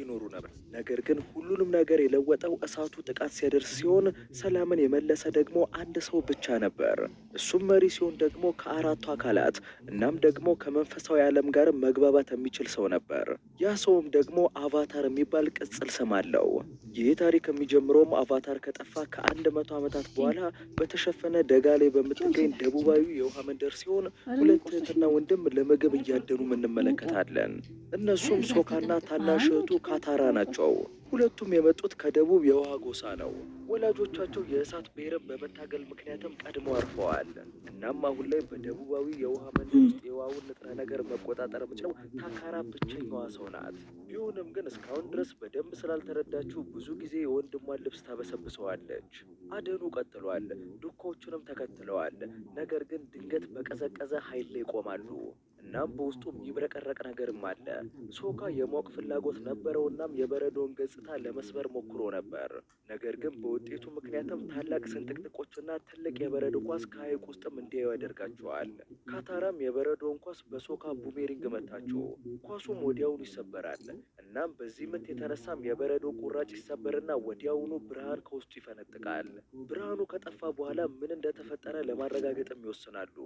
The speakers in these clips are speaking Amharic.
ይኖሩ ነበር። ነገር ግን ሁሉንም ነገር የለወጠው እሳቱ ጥቃት ሲያደርስ ሲሆን ሰላምን የመለሰ ደግሞ አንድ ሰው ብቻ ነበር። እሱም መሪ ሲሆን ደግሞ ከአራቱ አካላት እናም ደግሞ ከመንፈሳዊ ዓለም ጋር መግባባት የሚችል ሰው ነበር። ያ ሰውም ደግሞ አቫታር የሚባል ቅጽል ስም አለው። ይህ ታሪክ የሚጀምረውም አቫታር ከጠፋ ከ100 ዓመታት በኋላ በተሸፈነ ደጋ ላይ በምትገኝ ደቡባዊ የውሃ መንደር ሲሆን ሁለት እህትና ወንድም ለምግብ እያደኑም እንመለከታለን። እነሱም ሶካና ታናሽ እህቱ ካታራ ናቸው። ሁለቱም የመጡት ከደቡብ የውሃ ጎሳ ነው። ወላጆቻቸው የእሳት ብሔርን በመታገል ምክንያትም ቀድሞ አርፈዋል። እናም አሁን ላይ በደቡባዊ የውሃ መንደር ውስጥ የውሃውን ንጥረ ነገር መቆጣጠር የምትችለው ታካራ ብቸኛዋ ሰው ናት። ቢሆንም ግን እስካሁን ድረስ በደንብ ስላልተረዳችው ብዙ ጊዜ የወንድሟን ልብስ ታበሰብሰዋለች። አደኑ ቀጥሏል። ዱካዎቹንም ተከትለዋል። ነገር ግን ድንገት በቀዘቀዘ ኃይል ላይ ይቆማሉ። እናም በውስጡ የሚብረቀረቅ ነገርም አለ። ሶካ የማወቅ ፍላጎት ነበረው። እናም የበረዶውን ገጽታ ለመስበር ሞክሮ ነበር። ነገር ግን በውጤቱ ምክንያትም ታላቅ ስንጥቅጥቆችና ትልቅ የበረዶ ኳስ ከሐይቅ ውስጥም እንዲያዩ ያደርጋቸዋል። ካታራም የበረዶውን ኳስ በሶካ boomerang መታችው። ኳሱም ወዲያውኑ ይሰበራል። እናም በዚህ ምት የተነሳም የበረዶ ቁራጭ ይሰበርና ወዲያውኑ ብርሃን ከውስጡ ይፈነጥቃል። ብርሃኑ ከጠፋ በኋላ ምን እንደተፈጠረ ለማረጋገጥም ይወስናሉ።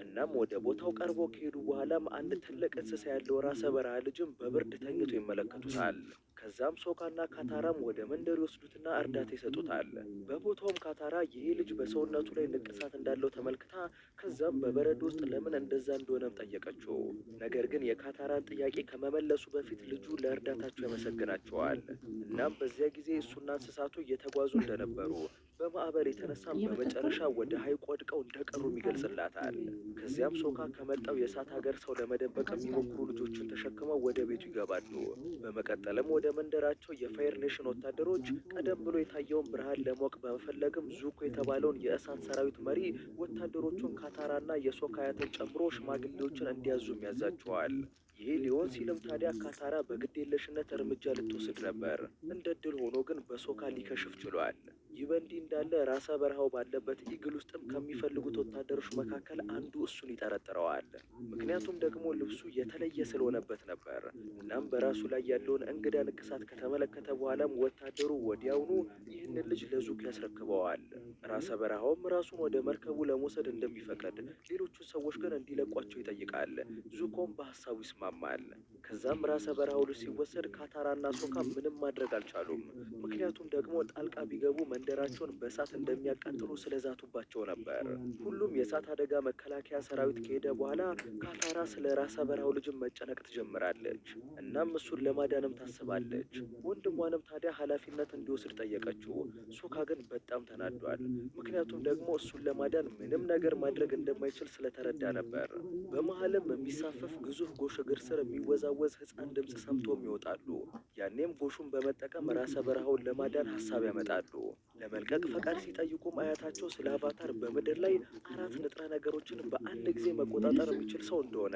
እናም ወደ ቦታው ቀርቦ ከሄዱ በኋላም አንድ ትልቅ እንስሳ ያለው ራሰ በረሃ ልጅም በብርድ ተኝቶ ይመለከቱታል። ከዛም ሶካና ካታራም ወደ መንደር ይወስዱትና እርዳታ ይሰጡታል። በቦታውም ካታራ ይሄ ልጅ በሰውነቱ ላይ ንቅሳት እንዳለው ተመልክታ ከዛም በበረዶ ውስጥ ለምን እንደዛ እንደሆነም ጠየቀችው። ነገር ግን የካታራን ጥያቄ ከመመለሱ በፊት ልጁ ለእርዳታቸው ያመሰግናቸዋል። እናም በዚያ ጊዜ እሱና እንስሳቱ እየተጓዙ እንደነበሩ በማዕበል የተነሳም በመጨረሻ ወደ ሐይቅ ወድቀው እንደቀሩም ይገልጽላታል። ከዚያም ሶካ ከመጣው የእሳት ሀገር ሰው ለመደበቅ የሚሞክሩ ልጆችን ተሸክመው ወደ ቤቱ ይገባሉ። በመቀጠልም ወደ መንደራቸው የ Fire Nation ወታደሮች ቀደም ብሎ የታየውን ብርሃን ለማወቅ በመፈለግም ዙኮ የተባለውን የእሳት ሰራዊት መሪ ወታደሮቹን ካታራና የሶካ አያትን ጨምሮ ሽማግሌዎችን እንዲያዙም ያዛቸዋል። ይህ ሊሆን ሲልም ታዲያ ካታራ በግዴለሽነት እርምጃ ልትወስድ ነበር። እንደ እድል ሆኖ ግን በሶካ ሊከሽፍ ችሏል። ይህ በእንዲህ እንዳለ ራሰ በረሃው ባለበት Eagle ውስጥም ከሚፈልጉት ወታደሮች መካከል አንዱ እሱን ይጠረጥረዋል። ምክንያቱም ደግሞ ልብሱ የተለየ ስለሆነበት ነበር። እናም በራሱ ላይ ያለውን እንግዳ ንቅሳት ከተመለከተ በኋላም ወታደሩ ወዲያውኑ ይህንን ልጅ ለዙክ ያስረክበዋል። ራሰ በረሃውም ራሱን ወደ መርከቡ ለመውሰድ እንደሚፈቅድ፣ ሌሎቹን ሰዎች ግን እንዲለቋቸው ይጠይቃል። ዙኮም በሀሳቡ ይስማማል። ከዛም ራሰ በረሃው ልጅ ሲወሰድ ካታራና ሶካ ምንም ማድረግ አልቻሉም። ምክንያቱም ደግሞ ጣልቃ ቢገቡ መንደራቸውን በእሳት እንደሚያቃጥሉ ስለዛቱባቸው ነበር። ሁሉም የእሳት አደጋ መከላከያ ሰራዊት ከሄደ በኋላ ካታራ ስለ ራሰ በረሃው ልጅም መጨነቅ ትጀምራለች። እናም እሱን ለማዳንም ታስባለች። ወንድሟንም ታዲያ ኃላፊነት እንዲወስድ ጠየቀችው። ሶካ ግን በጣም ተናዷል። ምክንያቱም ደግሞ እሱን ለማዳን ምንም ነገር ማድረግ እንደማይችል ስለተረዳ ነበር። በመሀልም የሚሳፈፍ ግዙፍ ጎሽ እግር ስር የሚወዛወዝ ሕፃን ድምፅ ሰምቶም ይወጣሉ። ያኔም ጎሹን በመጠቀም ራሰ በረሃውን ለማዳን ሀሳብ ያመጣሉ። ለመልቀቅ ፈቃድ ሲጠይቁም አያታቸው ስለ አቫታር በምድር ላይ አራት ንጥረ ነገሮችን በአንድ ጊዜ መቆጣጠር የሚችል ሰው እንደሆነ፣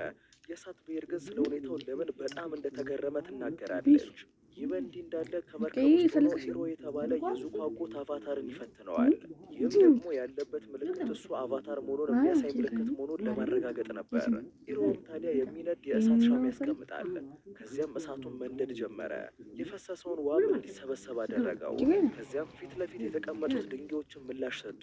የእሳት ብሔር ግን ስለ ሁኔታው ለምን በጣም እንደተገረመ ትናገራለች። ይህ በእንዲህ እንዳለ ከመርከብ ውስጥ ሆኖ ኢሮ የተባለ የዙኮ አጎት አቫታርን ይፈትነዋል። ይህም ደግሞ ያለበት ምልክት እሱ አቫታር መሆኑን የሚያሳይ ምልክት መሆኑን ለማረጋገጥ ነበር። ኢሮም ታዲያ የሚነድ የእሳት ሻም ያስቀምጣል። ከዚያም እሳቱን መንደድ ጀመረ። የፈሰሰውን ውሃም እንዲሰበሰብ አደረገው። ከዚያም ፊት ለፊት የተቀመጡት ድንጋዮችን ምላሽ ሰጡ።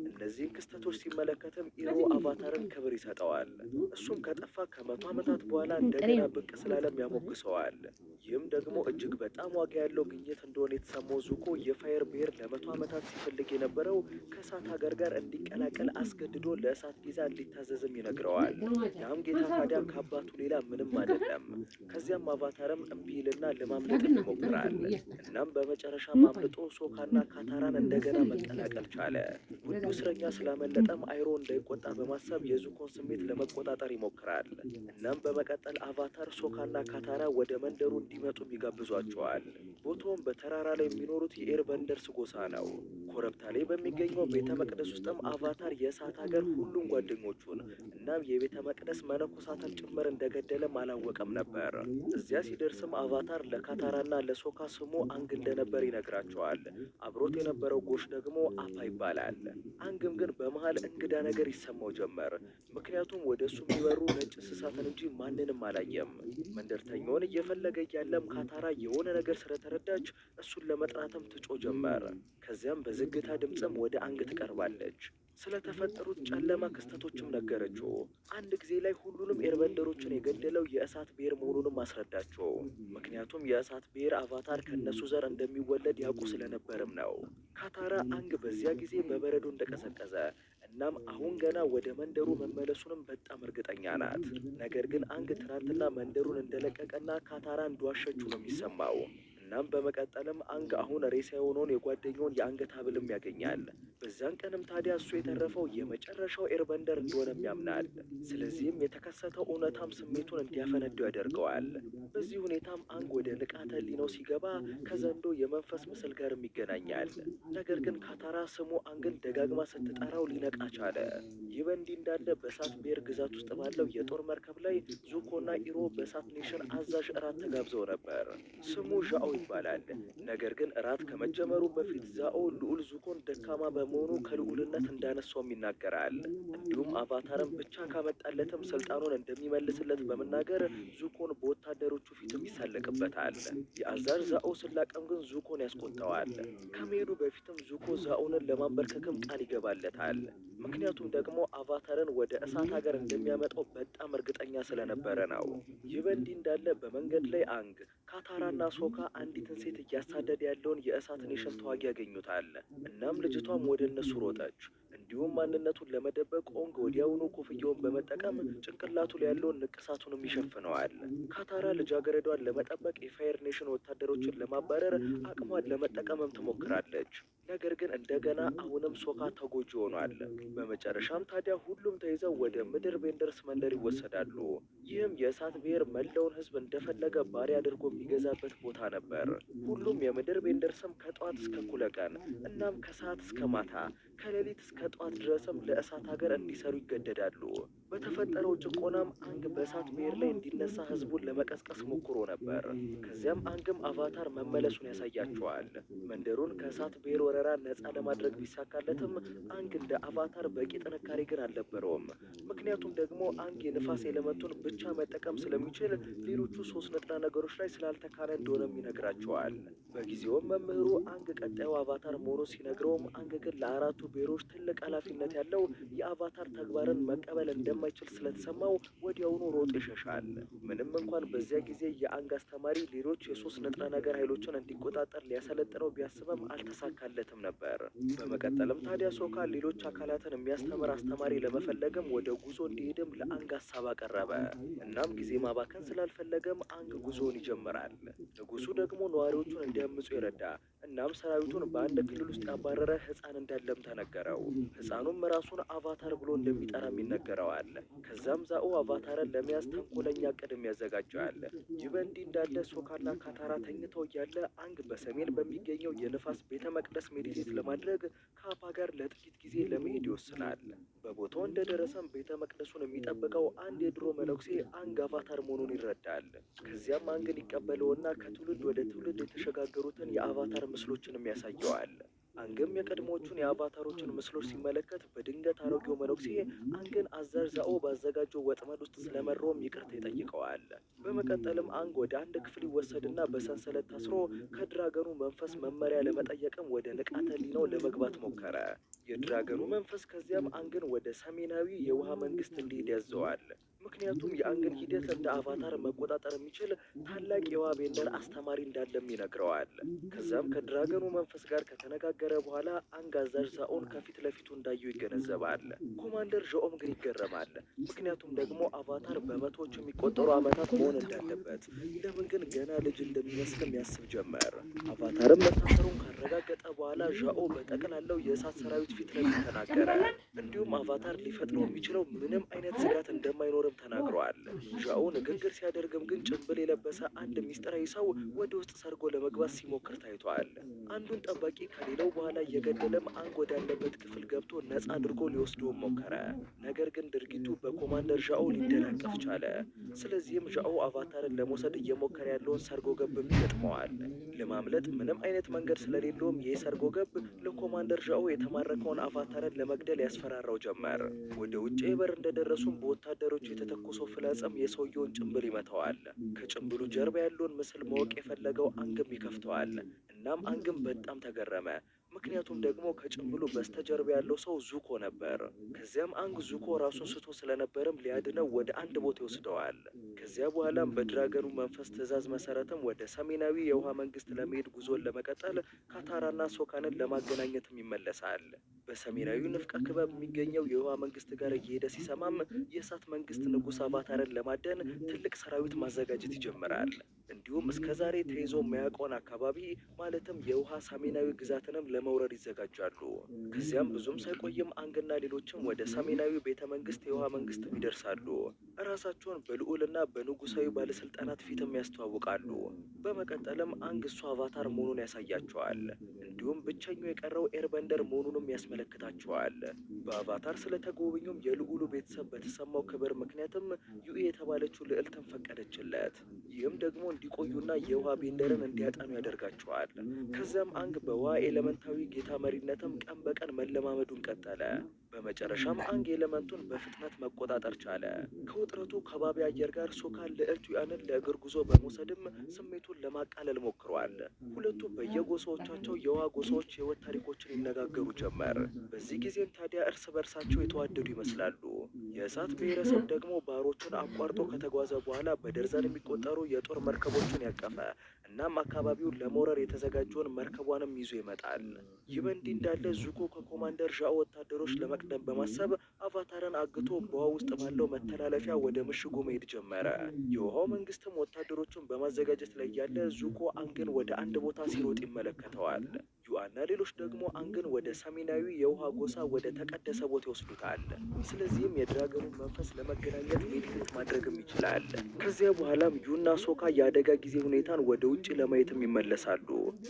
እነዚህን ክስተቶች ሲመለከትም ኢሮ አቫታርን ክብር ይሰጠዋል። እሱም ከጠፋ ከ100 ዓመታት በኋላ እንደገና ብቅ ስላለም ያሞግሰዋል። ይህም ደግሞ እጅግ በጣም ዋጋ ያለው ግኝት እንደሆነ የተሰማው ዙኮ የ Fire ብሔር ለ100 ዓመታት ሲፈልግ የነበረው ከእሳት ሀገር ጋር እንዲቀላቀል አስገድዶ ለእሳት ጌታ እንዲታዘዝም ይነግረዋል። ያም ጌታ ታዲያ ከአባቱ ሌላ ምንም አይደለም። ከዚያም አቫታርም እምቢ ይልና ለማምለጥ ይሞክራል። እናም በመጨረሻ አምልጦ ሶካና ካታራን እንደገና መቀላቀል ቻለ። ውዱ እስረኛ ስላመለጠም አይሮ እንዳይቆጣ በማሰብ የዙኮን ስሜት ለመቆጣጠር ይሞክራል። እናም በመቀጠል አቫታር ሶካና ካታራ ወደ መንደሩ እንዲመጡም ይጋብዟቸዋል። ቦታውም በተራራ ላይ የሚኖሩት የ Airbenders ጎሳ ነው። ኮረብታ ላይ በሚገኘው ቤተ መቅደስ ውስጥም አቫታር የእሳት ሀገር ሁሉም ጓደኞቹን እናም የቤተ መቅደስ መነኮሳትን ጭምር እንደገደለም አላወቀም ነበር። እዚያ ሲደርስም አቫታር ለካታራና ለሶካ ስሙ አንግ እንደነበር ይነግራቸዋል። አብሮት የነበረው ጎሽ ደግሞ አፓ ይባላል። አንግም ግን በመሃል እንግዳ ነገር ይሰማው ጀመር። ምክንያቱም ወደ እሱ የሚበሩ ነጭ እንስሳትን እንጂ ማንንም አላየም። መንደርተኛውን እየፈለገ እያለም ካታራ የሆነ ነገር ስለተረዳች እሱን ለመጥራትም ትጮህ ጀመር። ከዚያም በዝግታ ድምፅም ወደ አንግ ትቀርባለች። ስለተፈጠሩት ጨለማ ክስተቶችም ነገረችው። አንድ ጊዜ ላይ ሁሉንም airbender ኦችን የገደለው የእሳት ብሔር መሆኑንም አስረዳቸው። ምክንያቱም የእሳት ብሔር አቫታር ከነሱ ዘር እንደሚወለድ ያውቁ ስለነበርም ነው። ካታራ አንግ በዚያ ጊዜ በበረዶ እንደቀዘቀዘ እናም አሁን ገና ወደ መንደሩ መመለሱንም በጣም እርግጠኛ ናት። ነገር ግን አንግ ትናንትና መንደሩን እንደለቀቀና ካታራ እንደዋሸችው ነው የሚሰማው። እናም በመቀጠልም አንግ አሁን ሬሳ የሆነውን የጓደኛውን የአንገት ሐብልም ያገኛል። በዚያን ቀንም ታዲያ እሱ የተረፈው የመጨረሻው airbender እንደሆነም ያምናል። ስለዚህም የተከሰተው እውነታም ስሜቱን እንዲያፈነደው ያደርገዋል። በዚህ ሁኔታም አንግ ወደ ንቃተ ህሊናው ሲገባ ከዘንዶ የመንፈስ ምስል ጋርም ይገናኛል። ነገር ግን ካታራ ስሙ አንግን ደጋግማ ስትጠራው ሊነቃ ቻለ። ይህ በእንዲህ እንዳለ በእሳት ብሔር ግዛት ውስጥ ባለው የጦር መርከብ ላይ ዙኮና ኢሮ በእሳት nation አዛዥ እራት ተጋብዘው ነበር። ስሙ ዣኦ ይባላል። ነገር ግን እራት ከመጀመሩ በፊት ዛኦ ልዑል ዙኮን ደካማ በመሆኑ ከልዑልነት እንዳነሳውም ይናገራል። እንዲሁም አቫታርን ብቻ ካመጣለትም ስልጣኑን እንደሚመልስለት በመናገር ዙኮን በወታደሮቹ ፊትም ይሳለቅበታል። የአዛዥ ዛኦ ስላቅም ግን ዙኮን ያስቆጣዋል። ከመሄዱ በፊትም ዙኮ ዛኦንን ለማንበርከክም ቃል ይገባለታል። ምክንያቱም ደግሞ አቫታርን ወደ እሳት ሀገር እንደሚያመጣው በጣም እርግጠኛ ስለነበረ ነው። ይህ በእንዲህ እንዳለ በመንገድ ላይ አንግ፣ ካታራና ሶካ አንዲትን ሴት እያሳደደ ያለውን የእሳት nation ተዋጊ ያገኙታል። እናም ልጅቷም ወደ እነሱ ሮጠች። እንዲሁም ማንነቱን ለመደበቅ ኦንግ ወዲያውኑ ኮፍያውን በመጠቀም ጭንቅላቱ ላይ ያለውን ንቅሳቱንም ይሸፍነዋል። ካታራ ልጃገረዷን ለመጠበቅ የ Fire Nation ወታደሮችን ለማባረር አቅሟን ለመጠቀምም ትሞክራለች። ነገር ግን እንደገና አሁንም ሶካ ተጎጂ ሆኗል። በመጨረሻም ታዲያ ሁሉም ተይዘው ወደ ምድር benders መንደር ይወሰዳሉ። ይህም የእሳት ብሔር መላውን ሕዝብ እንደፈለገ ባሪያ አድርጎ የሚገዛበት ቦታ ነበር። ሁሉም የምድር benders ም ከጠዋት እስከ እኩለ ቀን እናም ከሰዓት እስከ ማታ፣ ከሌሊት እስከ ጠዋት ድረስም ለእሳት ሀገር እንዲሰሩ ይገደዳሉ። በተፈጠረው ጭቆናም አንግ በእሳት ብሔር ላይ እንዲነሳ ህዝቡን ለመቀስቀስ ሞክሮ ነበር። ከዚያም አንግም አቫታር መመለሱን ያሳያቸዋል። መንደሩን ከእሳት ብሔር ወረራ ነፃ ለማድረግ ቢሳካለትም አንግ እንደ አቫታር በቂ ጥንካሬ ግን አልነበረውም። ምክንያቱም ደግሞ አንግ የንፋስ element ኡን ብቻ መጠቀም ስለሚችል ሌሎቹ ሶስት ንጥረ ነገሮች ላይ ስላልተካነ እንደሆነም ይነግራቸዋል። በጊዜውም መምህሩ አንግ ቀጣዩ አቫታር መሆኑን ሲነግረውም አንግ ግን ለአራቱ ብሔሮች ትልቅ ኃላፊነት ያለው የአቫታር ተግባርን መቀበል እንደማይችል ስለተሰማው ወዲያውኑ ሮጦ ይሸሻል። ምንም እንኳን በዚያ ጊዜ የአንግ አስተማሪ ሌሎች የሶስት ንጥረ ነገር ኃይሎችን እንዲቆጣጠር ሊያሰለጥነው ቢያስብም አልተሳካለትም ነበር። በመቀጠልም ታዲያ ሶካ ሌሎች አካላትን የሚያስተምር አስተማሪ ለመፈለግም ወደ ጉዞ እንዲሄድም ለአንግ ሀሳብ አቀረበ። እናም ጊዜ ማባከን ስላልፈለገም አንግ ጉዞውን ይጀምራል። ንጉሱ ደግሞ ነዋሪዎቹን እንዲያምፁ የረዳ እናም ሰራዊቱን በአንድ ክልል ውስጥ ያባረረ ህፃን እንዳለም ተነገረው። ህፃኑም ራሱን አቫታር ብሎ እንደሚጠራም ይነገረዋል። ከዛም ዛኦ አቫታርን ለመያዝ ተንኮለኛ እቅድም ያዘጋጀዋል። ይህ በእንዲህ እንዳለ ሶካና ካታራ ተኝተው እያለ አንግ በሰሜን በሚገኘው የንፋስ ቤተ መቅደስ meditate ለማድረግ ከአፓ ጋር ለጥቂት ጊዜ ለመሄድ ይወስናል። በቦታው እንደደረሰም ቤተ መቅደሱን የሚጠብቀው አንድ የድሮ መነኩሴ አንግ አቫታር መሆኑን ይረዳል። ከዚያም አንግን ይቀበለውና ከትውልድ ወደ ትውልድ የተሸጋገሩትን የአቫታር ምስሎችንም ያሳየዋል። አንግም የቀድሞዎቹን የአቫታሮችን ምስሎች ሲመለከት በድንገት አሮጌው መነኩሴ አንግን አዛዥ ዛኦ ባዘጋጀው ወጥመድ ውስጥ ስለመራውም ይቅርታ ይጠይቀዋል። በመቀጠልም አንግ ወደ አንድ ክፍል ይወሰድና በሰንሰለት ታስሮ ከ dragon ኑ መንፈስ መመሪያ ለመጠየቅም ወደ ንቃተ ህሊናው ለመግባት ሞከረ። የ dragon ኑ መንፈስ ከዚያም አንግን ወደ ሰሜናዊ የውሃ መንግስት እንዲሄድ ያዘዋል። ምክንያቱም የአንግን ሂደት እንደ አቫታር መቆጣጠር የሚችል ታላቅ የውሃ bender አስተማሪ እንዳለም ይነግረዋል። ከዛም ከ dragon ኑ መንፈስ ጋር ከተነጋገረ በኋላ አንግ አዛዥ ዛኦን ከፊት ለፊቱ እንዳየው ይገነዘባል። ኮማንደር ዣኦም ግን ይገረማል። ምክንያቱም ደግሞ አቫታር በመቶዎች የሚቆጠሩ ዓመታት መሆን እንዳለበት፣ ለምን ግን ገና ልጅ እንደሚመስልም ያስብ ጀመር። አቫታርም መታሰሩን ካረጋገጠ በኋላ ዣኦ በጠቅላላው የእሳት ሰራዊት ፊት ለፊት ተናገረ። እንዲሁም አቫታር ሊፈጥረው የሚችለው ምንም አይነት ስጋት እንደማይኖርም ተናግረዋል። ዣኦ ንግግር ሲያደርግም ግን ጭንብል የለበሰ አንድ ሚስጥራዊ ሰው ወደ ውስጥ ሰርጎ ለመግባት ሲሞክር ታይቷል። አንዱን ጠባቂ ከሌላው በኋላ እየገደለም አንግ ወዳለበት ክፍል ገብቶ ነፃ አድርጎ ሊወስደውም ሞከረ። ነገር ግን ድርጊቱ በኮማንደር ዣኦ ሊደናቀፍ ቻለ። ስለዚህም ዣኦ አቫታርን ለመውሰድ እየሞከረ ያለውን ሰርጎ ገብም ይገጥመዋል። ለማምለጥ ምንም አይነት መንገድ ስለሌለውም ይህ ሰርጎ ገብ ለኮማንደር ዣኦ የተማረከውን አቫታርን ለመግደል ያስፈራራው ጀመር። ወደ ውጭ በር እንደደረሱም በወታደሮች የተተኮሰው ፍላጻም የሰውየውን ጭንብል ይመታዋል። ከጭንብሉ ጀርባ ያለውን ምስል ማወቅ የፈለገው አንግም ይከፍተዋል። እናም አንግም በጣም ተገረመ። ምክንያቱም ደግሞ ከጭንብሉ በስተጀርባ ያለው ሰው ዙኮ ነበር። ከዚያም አንግ ዙኮ ራሱን ስቶ ስለነበርም ሊያድነው ወደ አንድ ቦታ ይወስደዋል። ከዚያ በኋላም በ dragon ኑ መንፈስ ትዕዛዝ መሰረትም ወደ ሰሜናዊ የውሃ መንግስት ለመሄድ ጉዞን ለመቀጠል ካታራና ሶካንን ለማገናኘትም ይመለሳል። በሰሜናዊ ንፍቀ ክበብ የሚገኘው የውሃ መንግስት ጋር እየሄደ ሲሰማም የእሳት መንግስት ንጉስ አቫታርን ለማደን ትልቅ ሰራዊት ማዘጋጀት ይጀምራል። እንዲሁም እስከ ዛሬ ተይዞ የማያውቀውን አካባቢ ማለትም የውሃ ሰሜናዊ ግዛትንም ለመውረር ይዘጋጃሉ። ከዚያም ብዙም ሳይቆይም አንግና ሌሎችም ወደ ሰሜናዊ ቤተ መንግስት የውሃ መንግስትም ይደርሳሉ። ራሳቸውን በልዑልና በንጉሳዊ ባለስልጣናት ፊትም ያስተዋውቃሉ። በመቀጠልም አንግ እሱ አቫታር መሆኑን ያሳያቸዋል። እንዲሁም ብቸኛው የቀረው airbender መሆኑንም ያስመለክታቸዋል። በአቫታር ስለተጎበኙም የልዑሉ ቤተሰብ በተሰማው ክብር ምክንያትም ዩኢ የተባለችው ልዕልትን ፈቀደችለት። ይህም ደግሞ እንዲቆዩና የውሃ bender ን እንዲያጠኑ ያደርጋቸዋል። ከዚያም አንግ በውሃ ኤሌመንታዊ ጌታ መሪነትም ቀን በቀን መለማመዱን ቀጠለ። በመጨረሻም አንግ element ኡን በፍጥነት መቆጣጠር ቻለ። ከውጥረቱ ከባቢ አየር ጋር ሶካን ልዕልት ዩአንን ለእግር ጉዞ በመውሰድም ስሜቱን ለማቃለል ሞክሯል። ሁለቱ በየጎሳዎቻቸው የውሃ ጎሳዎች የህይወት ታሪኮችን ይነጋገሩ ጀመር። በዚህ ጊዜም ታዲያ እርስ በርሳቸው የተዋደዱ ይመስላሉ። የእሳት ብሔረሰብ ደግሞ ባህሮቹን አቋርጦ ከተጓዘ በኋላ በደርዘን የሚቆጠሩ የጦር መርከቦችን ያቀፈ እናም አካባቢውን ለመውረር የተዘጋጀውን መርከቧንም ይዞ ይመጣል። ይህ በእንዲህ እንዳለ ዙኮ ከኮማንደር ዣኦ ወታደሮች ለመቅደም በማሰብ አቫታርን አግቶ በውሃ ውስጥ ባለው መተላለፊያ ወደ ምሽጉ መሄድ ጀመረ። የውሃው መንግስትም ወታደሮቹን በማዘጋጀት ላይ ያለ ዙኮ አንግን ወደ አንድ ቦታ ሲሮጥ ይመለከተዋል። ዩአና ሌሎች ደግሞ አንግን ወደ ሰሜናዊ የውሃ ጎሳ ወደ ተቀደሰ ቦታ ይወስዱታል። ስለዚህም የ dragon ኑን መንፈስ ለመገናኘት meditate ማድረግም ይችላል። ከዚያ በኋላም ዩና ሶካ የአደጋ ጊዜ ሁኔታን ወደ ውጭ ለማየትም ይመለሳሉ።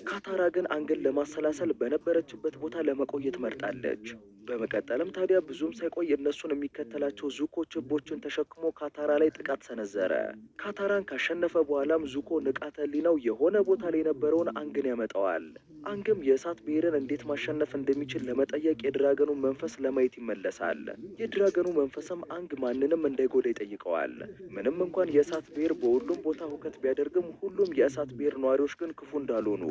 ካታራ ግን አንግን ለማሰላሰል በነበረችበት ቦታ ለመቆየት መርጣለች። በመቀጠልም ታዲያ ብዙም ሳይቆይ እነሱን የሚከተላቸው ዙኮ ችቦችን ተሸክሞ ካታራ ላይ ጥቃት ሰነዘረ። ካታራን ካሸነፈ በኋላም ዙኮ ንቃተ ህሊናው የሆነ ቦታ ላይ የነበረውን አንግን ያመጣዋል። አንግም የእሳት ብሔርን እንዴት ማሸነፍ እንደሚችል ለመጠየቅ የ dragon ኑ መንፈስ ለማየት ይመለሳል። የ dragon ኑ መንፈስም አንግ ማንንም እንዳይጎዳ ይጠይቀዋል። ምንም እንኳን የእሳት ብሔር በሁሉም ቦታ ሁከት ቢያደርግም ሁሉም የእሳት ብሔር ነዋሪዎች ግን ክፉ እንዳልሆኑ፣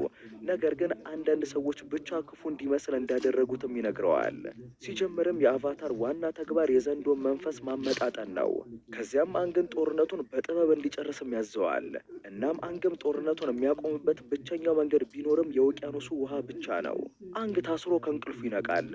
ነገር ግን አንዳንድ ሰዎች ብቻ ክፉ እንዲመስል እንዳደረጉትም ይነግረዋል። ሲጀምርም የአቫታር ዋና ተግባር የዘንዶን መንፈስ ማመጣጠን ነው። ከዚያም አንግን ጦርነቱን በጥበብ እንዲጨርስም ያዘዋል። እናም አንግም ጦርነቱን የሚያቆምበት ብቸኛው መንገድ ቢኖርም የውቅያኖሱ ውሃ ብቻ ነው። አንግ ታስሮ ከእንቅልፉ ይነቃል።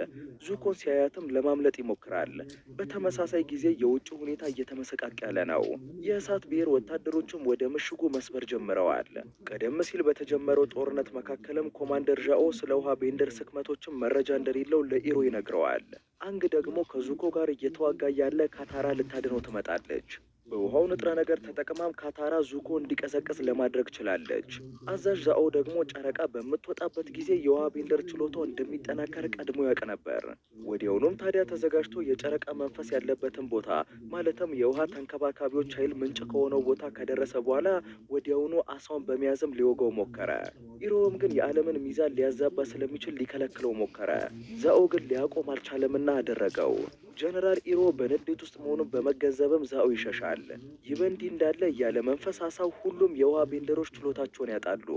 ዙኮን ሲያያትም ለማምለጥ ይሞክራል። በተመሳሳይ ጊዜ የውጭ ሁኔታ እየተመሰቃቀለ ነው። የእሳት ብሔር ወታደሮችም ወደ ምሽጉ መስበር ጀምረዋል። ቀደም ሲል በተጀመረው ጦርነት መካከልም ኮማንደር ዣኦ ስለ ውሃ bender ስክመቶችም መረጃ እንደሌለው ለኢሮ ይነግረዋል። አንግ ደግሞ ከዙኮ ጋር እየተዋጋ ያለ ካታራ ልታድነው ትመጣለች። በውሃው ንጥረ ነገር ተጠቅማም ካታራ ዙኮ እንዲቀዘቅዝ ለማድረግ ችላለች። አዛዥ ዛኦ ደግሞ ጨረቃ በምትወጣበት ጊዜ የውሃ bender ችሎታው እንደሚጠናከር ቀድሞ ያውቅ ነበር። ወዲያውኑም ታዲያ ተዘጋጅቶ የጨረቃ መንፈስ ያለበትን ቦታ ማለትም የውሃ ተንከባካቢዎች ኃይል ምንጭ ከሆነው ቦታ ከደረሰ በኋላ ወዲያውኑ አሳውን በመያዝም ሊወጋው ሞከረ። ኢሮም ግን የዓለምን ሚዛን ሊያዛባ ስለሚችል ሊከለክለው ሞከረ። ዛኦ ግን ሊያቆም አልቻለምና አደረገው። ጀነራል ኢሮ በንዴት ውስጥ መሆኑን በመገንዘብም ዛኦ ይሸሻል። ይህ በእንዲህ እንዳለ ያለ መንፈስ አሳው ሁሉም የውሃ bender ኦች ችሎታቸውን ያጣሉ።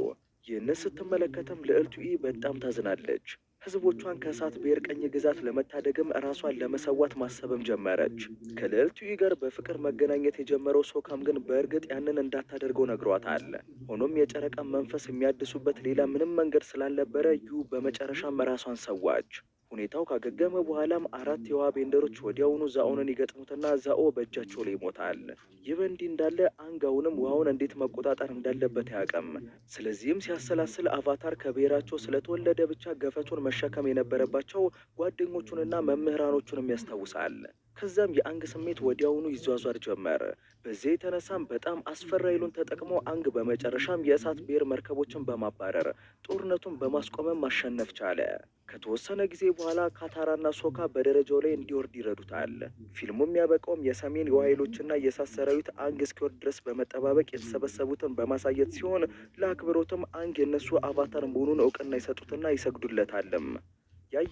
ይህንን ስትመለከትም ልዕልቱ ኢ በጣም ታዝናለች። ህዝቦቿን ከእሳት ብሔር ቅኝ ግዛት ለመታደግም ራሷን ለመሰዋት ማሰብም ጀመረች። ከልዕልቱ ኢ ጋር በፍቅር መገናኘት የጀመረው ሶካም ግን በእርግጥ ያንን እንዳታደርገው ነግሯታል። ሆኖም የጨረቃ መንፈስ የሚያድሱበት ሌላ ምንም መንገድ ስላልነበረ ዩ በመጨረሻም ራሷን ሰዋች። ሁኔታው ካገገመ በኋላም አራት የውሃ bender ኦች ወዲያውኑ ዛኦንን ይገጥሙትና ዛኦ በእጃቸው ላይ ይሞታል። ይህ በእንዲህ እንዳለ አንግ አሁንም ውሃውን እንዴት መቆጣጠር እንዳለበት አያውቅም። ስለዚህም ሲያሰላስል አቫታር ከብሔራቸው ስለተወለደ ብቻ ገፈቱን መሸከም የነበረባቸው ጓደኞቹንና መምህራኖቹንም ያስታውሳል። ከዛም የአንግ ስሜት ወዲያውኑ ይዟዟር ጀመር። በዚህ የተነሳም በጣም አስፈሪ ኃይሉን ተጠቅሞ አንግ በመጨረሻም የእሳት ብሔር መርከቦችን በማባረር ጦርነቱን በማስቆመም ማሸነፍ ቻለ። ከተወሰነ ጊዜ በኋላ ካታራና ሶካ በደረጃው ላይ እንዲወርድ ይረዱታል። ፊልሙ የሚያበቃውም የሰሜን የውሃ ኃይሎችና የእሳት ሰራዊት አንግ እስኪወርድ ድረስ በመጠባበቅ የተሰበሰቡትን በማሳየት ሲሆን፣ ለአክብሮትም አንግ የእነሱ አቫታር መሆኑን እውቅና ይሰጡትና ይሰግዱለታልም።